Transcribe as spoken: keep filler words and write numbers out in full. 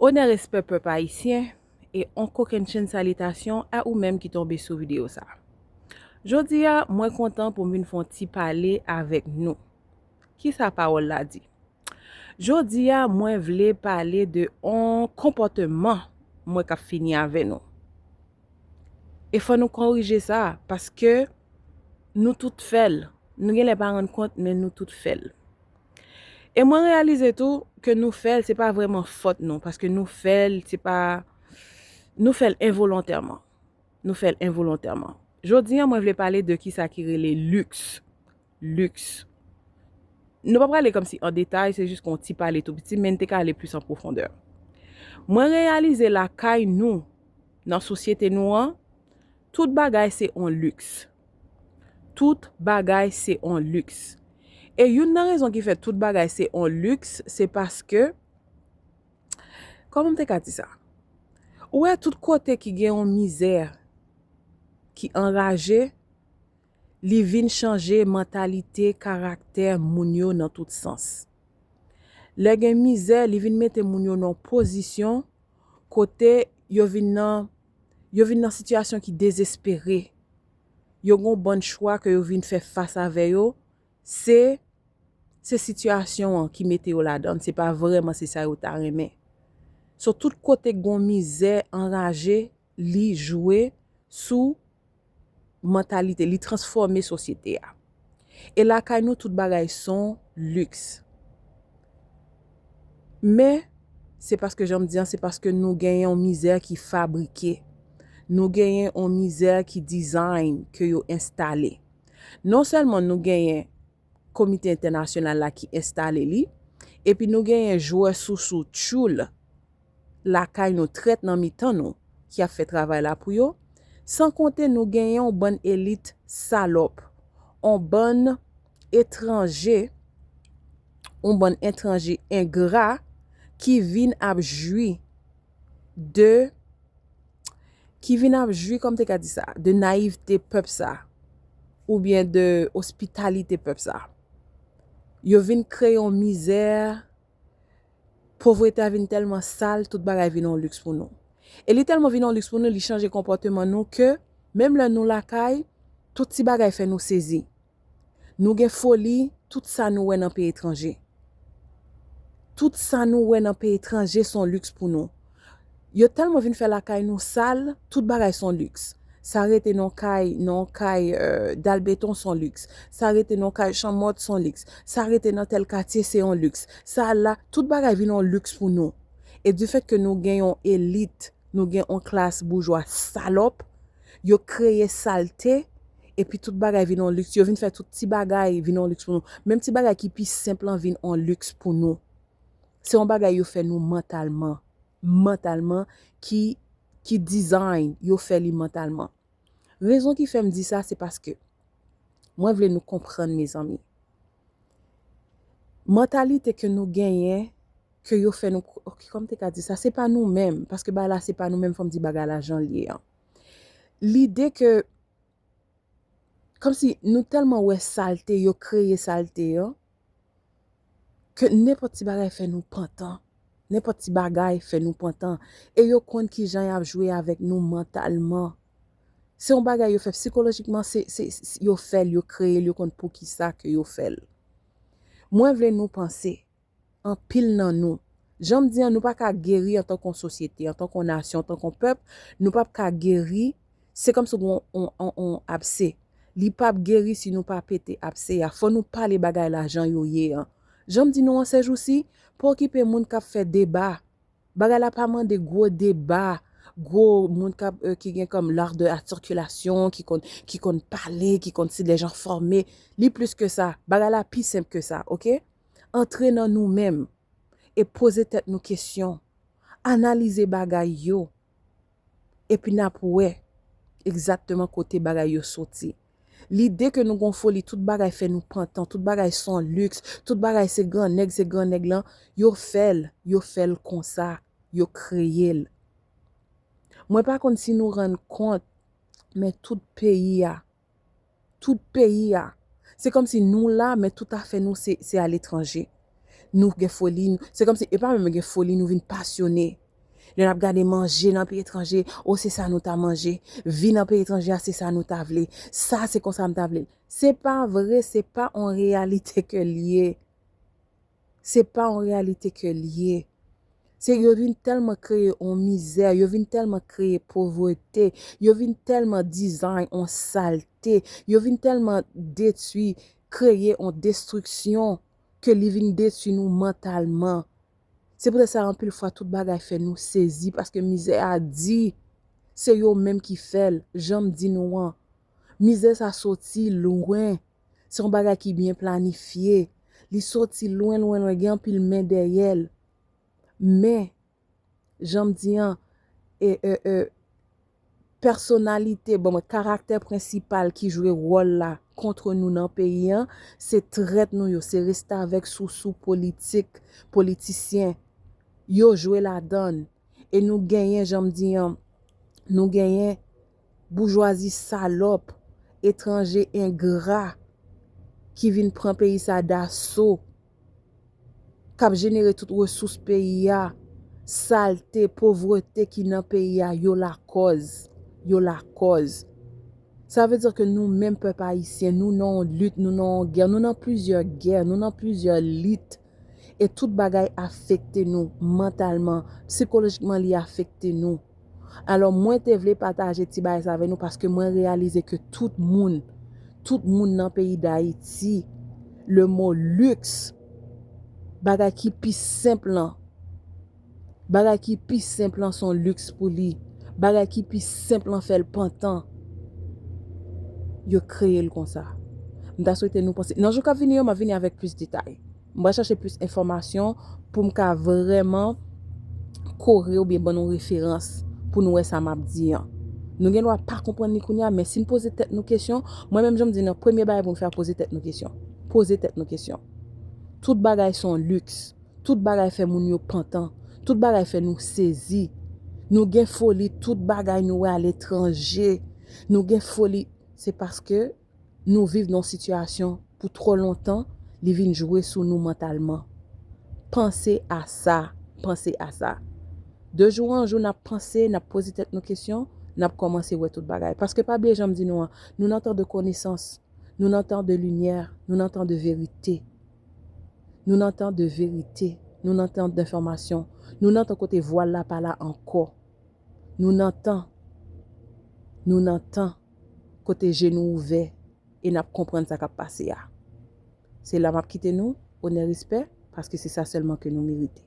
Onè, respè pèp ayisyen, e on kokennchenn salitasyon a ou menm ki tonbe sou videyo sa. Jodi a, mwen kontan pou m vin fè on ti pale avèk nou. Kisa pawòl la di? Jodi a, mwen vle pale de on konpòteman mwen k ap fini avè nou. E fò nou korije sa, paske nou tout fè l. Nou genlè pa rann kont, men nou tout fè l. E mwen reyalize tou ke nou fè l, se pa vrèman fòt nou, paske nou fè l, se pa, nou fè l envolontèman. Nou fè l envolontèman. Jodi a, mwen vle pale de kisa ki rele liks. Liks. Nou pa prale kòmsi an detay, se jis yon ti pale tou piti, men n te ka ale plis an pwofondè. Mwen reyalize lakay nou, nan sosyete nou an, tout bagay se on liks. Tout bagay se on liks. E youn nan rezon ki fè tout bagay se on liks, se paske, kòman m te ka di sa? Ou wè, tout kote ki gen yon mizè ki anraje, li vin chanje mantalite, karaktè moun yo nan tout sans. Lè gen mizè, li vin mete moun yo nan pozisyon kote yo vin nan, yo vin nan sitiyasyon ki dezespere. Yo gen yon bann chwa ke yo vin fè fas avè yo, se, se sitiyasyon an ki mete yo ladan, se pa vrèman se sa yo ta renmen. So, tout kote gen yon mizè anraje, li jwe sou mantalite, li transfòme sosyete a. E lakay nou, tout bagay se on liks. Men, se paske, jan m di an, se paske nou genyen yon mizè ki fabrike. Nou genyen yon mizè ki design, ke yo enstale. Non sèlman nou genyen komite entènasyonal la ki enstale li, epi nou genyen jwè sousou tchoul lakay nou, trèt nan mitan nou, ki ap fè travay la pou yo, san konte nou genyen yon bann elit salòp, yon bann etranje, yon bann etranje engra ki vin ap jwi de, ki vin ap jwi, kòman m te ka di sa, de nayivte pèp sa, oubyen de ospitalite pèp sa. Yo vin kreye yon mizè, povrete a vin tèlman sal, tout bagay vin yon liks pou nou. E li tèlman vin yon liks pou nou, li chanje konpòteman nou ke, menm lè nou lakay, tout ti bagay fè nou sezi. Nou gen foli, tout sa nou wè nan peyi etranje. Tout sa nou wè nan peyi etranje se yon liks pou nou. Yo tèlman vin fè lakay nou sal, tout bagay se yon liks. Sa rete nan kay, nan kay, euh, Dalbeton se yon liks. Sa rete nan kay Chanmòt se yon liks. Sa rete nan tèl katye se yon liks. Sa la, tout bagay vin yon liks pou nou. E difèt ke nou gen yon elit, nou gen yon klas boujwa salòp, yo kreye salte, epi tout bagay vin yon liks. Yo vin fè tout ti bagay vin yon liks pou nou. Menm ti bagay ki pi senp lan vin yon liks pou nou. Se yon bagay yo fè nou mantalman. Mantalman ki, ki design, yo fè li mantalman. Rezon ki fè m di sa, se paske mwen vle nou konprann, mezanmi. Mantalite ke nou genyen, ke yo fè nou, ok, kòman m te ka di sa, se pa nou menm, paske bagay la se pa nou menm, fò m di bagay la jan l ye an. Lide ke, kòmsi nou tèlman wè salte, yo kreye salte an, ke nenpòt ti bagay fè nou pantan. Nenpòt ti bagay fè nou pantan. E yo konn kijan y ap jwe avèk nou mantalman. Se yon bagay yo fè sikolojikman, se, se, se, yo fè l, yo kreye l, yo konn poukisa ke yo fè l. Mwen vle nou panse, anpil nan nou, jan m di an, nou pa ka geri antanke yon sosyete, antanke yon nasyon, antanke yon pèp, nou p ap ka geri, se kòmsi w gen yon, yon, yon, yon abse. Li p ap geri si nou pa pete abse a. Fò nou pale bagay la jan yo ye an. Jan m di nou an, sèjousi, pa okipe moun k ap fè deba. Bagay la pa mande gwo deba, gwo moun k ap, euh, ki gen kòm l'art de la circulation, ki konn, ki konn pale, ki konn se de jan fòme. Li plis ke sa. Bagay la pi senp ke sa, ok? Antre nan nou menm e poze tèt nou kesyon. Analize bagay yo. Epi n ap wè egzakteman kote bagay yo soti. Lide ke nou gon foli, tout bagay fè nou pantan, tout bagay se yon liks, tout bagay se gran nèg, se gran nèg lan, yo fè l, yo fè l konsa, yo kreye l. Mwen pa konn si nou rann kont, men tout peyi a, tout peyi a, se kòmsi nou la, men tout afè nou se, se aletranje. Nou gen foli, nou, se kòmsi, e pa menm gen foli, nou vin pasyone. Lè n ap gade manje nan peyi etranje, o, se sa nou ta manje. Vi nan peyi etranje a, se sa nou ta vle. Sa, se konsa m ta vle. Se pa vre, se pa yon reyalite ke l ye. Se pa yon reyalite ke l ye. Se yo vin tèlman kreye yon mizè, yo vin tèlman kreye povrete, yo vin tèlman design yon salte, yo vin tèlman detwi, kreye yon destriksyon ke li vin detwi nou mantalman. Se poutèt sa, anpil fwa, tout bagay fè nou sezi, paske mizè a di, se yo menm ki fè l, jan m di nou an. Mizè sa soti lwen. Se yon bagay ki byen planifye. Li soti lwen, lwen, lwen, gen anpil men dèyè l. Men, jan m di an, e, e, e, pèsonalite, bon, karaktè prensipal ki jwe wòl la kont nou nan peyi an, se trèt nou yo, se restavèk, sousou politik, politisyen. Yo jwe ladann. E nou genyen, jan m di an, nou genyen boujwazi salòp, etranje engra ki vin pran peyi sa daso, k ap jenere tout resous peyi a, salte, povrete ki nan peyi a, yo lakòz, yo lakòz. Sa vle di ke nou menm pèp ayisyen, nou nan yon lit, nou nan yon gè, nou nan plizyè gè, nou nan plizyè lit. E tout bagay afekte nou mantalman, sikolojikman li afekte nou. Alò, mwen te vle pataje ti bagay sa avè nou paske mwen reyalize ke tout moun, tout moun nan peyi Dayiti, le mo luxe, bagay ki pi senp lan, bagay ki pi senp lan se yon liks pou li, bagay ki pi senp lan fè l pantan, yo kreye l konsa. M ta swete nou panse. Nan jou k ap vini yo, m ap vini avèk plis detay. M pral chache plis enfòmasyon pou m ka vrèman kore oubyen ban nou referans pou nou wè sa m ap di an. Nou gen dwa pa konprann li kounye a, men si n poze tèt nou kesyon, mwen menm jan m di nan premye bagay pou m fè a, poze tèt nou kesyon. Poze tèt nou kesyon. Tout bagay se yon liks. Tout bagay fè moun yo pantan. Tout bagay fè nou sezi. Nou gen foli tout bagay nou wè aletranje. Nou gen foli. Se paske nou viv nan yon sitiyasyon pou twò lontan, li vin jwe sou nou mantalman. Panse a sa. Panse a sa. De jou an jou, n ap panse, n ap poze tèt nou kesyon, n ap kòmanse wè tout bagay. Paske pa bliye jan m di nou an, nou nan tan de konesans, nou nan tan de limyè, nou nan tan de verite. Nou nan tan de verite, nou nan tan de enfòmasyon, nou nan tan kote vwal la pa la ankò. Nou nan tan, nou nan tan kote je nou ouvè e n ap konprann sa k ap pase a. Se la m ap kite nou, onè, respè, paske se sa sèlman ke nou merite.